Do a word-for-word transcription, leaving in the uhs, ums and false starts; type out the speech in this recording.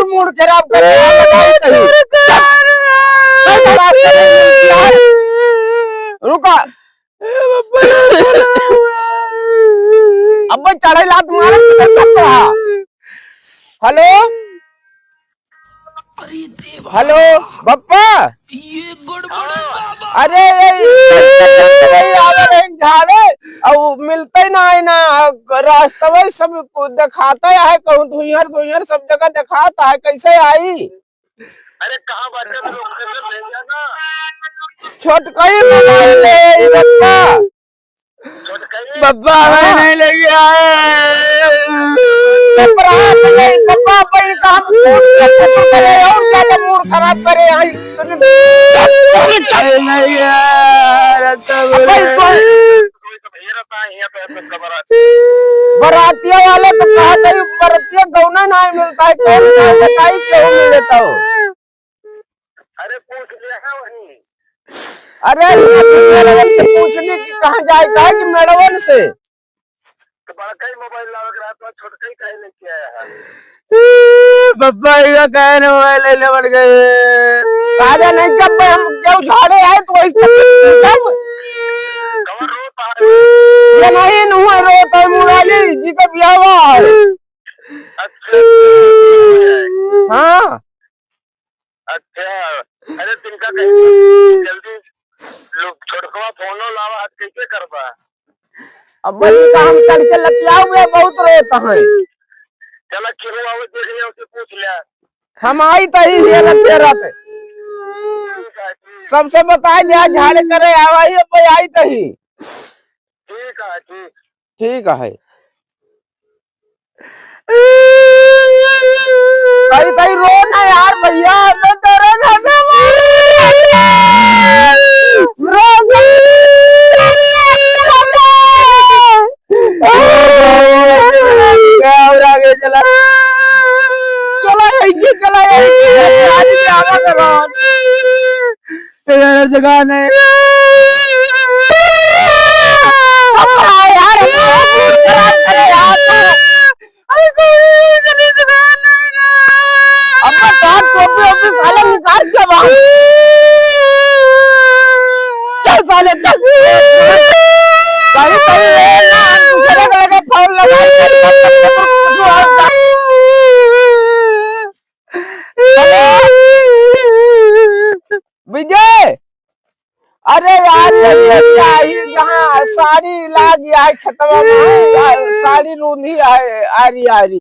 मूड खराब करे, आ, बताओ सही। नहीं खराब करे, रुका। अब चढ़े लात मारे, तो सब रहा। हेलो? अरे देवा। हेलो, बप्पा? ये गड़बड़ है बाबा। अरे, ये, ये आवे रहे झाड़े, अब मिलते ना है ना, रास्ता वही सब को दिखाता है, कहूँ धुइहर, धुइहर सब जगह दिखाता है, कैसे आई? अरे, कहाँ बाटे तो लोग के भेजा ना। छोटकई मोबाइल ले आई, बप्पा। छोटकई? बप्पा, हमें हाँ। नहीं लेके आए। बप्पा, बप्पा, बप्पा, काम करे और ज्यादा मूड खराब करे, आई। अरे नहीं यार, अब भाई, तो कोई तो भैया रहता है, यहाँ पे, यहाँ पे कबर आती। बरातिया वाले तो कहा था, बरातिया गौना ना मिलता है, कौन ना बताई, क्यों मिल लेता हो? अरे, पूछ लिया है वहीं। अरे, ये मेड़वन से पूछनी कि कहाँ जाए का है कि मेड़वन से? तो बड़का ही मोबाइल लावे के रहा, तो छोटका ही काहे लेके आया है? बप्पा, इका काहे ना मोबाइल ले ले बढ़ गए? सारे नहीं, जब हम क्यों झाड़े आए, तो वही सब जब कवर रोता है? ये नहीं, नहीं रोता है, मुराली जी का ब्याह हुआ है। अच्छा, अच्छा, अच्छा। हाँ। अच्छा, अरे तिनका कहीं जल्दी लोग छोटकवा फोनो लावा, आज कैसे करबा? अब वही तो हम करके लतियाओ में बहुत रोत हैं। चला केहू आवे देख लिया, उसे पूछ लिया। हम आई तही हेरत हेरत। ठीक है, ठीक। सबसे बताए दिया झाड़े करे आवा ही, अब आई तही। ठीक है, ठीक। ठीक है। भाई, भाई, रो ना यार भैया, मैं तेरे घर से रो ना। क्या हो रहा है, चला। चला, यहीं से चला, यहीं से। यार, क्या हो रहा है? तेरा जगह नहीं। अब यार, अब यार, अब मैं कान टोपी वोपी साले निकाल के बाहर। चल साले, चल। साले, साले, दूसरे का लगा फोन लगा। विजय, अरे यार, ये क्या है? यहाँ साड़ी लाग गया है खेतवा में, यार, साड़ी रूंधी है, आरी, आरी।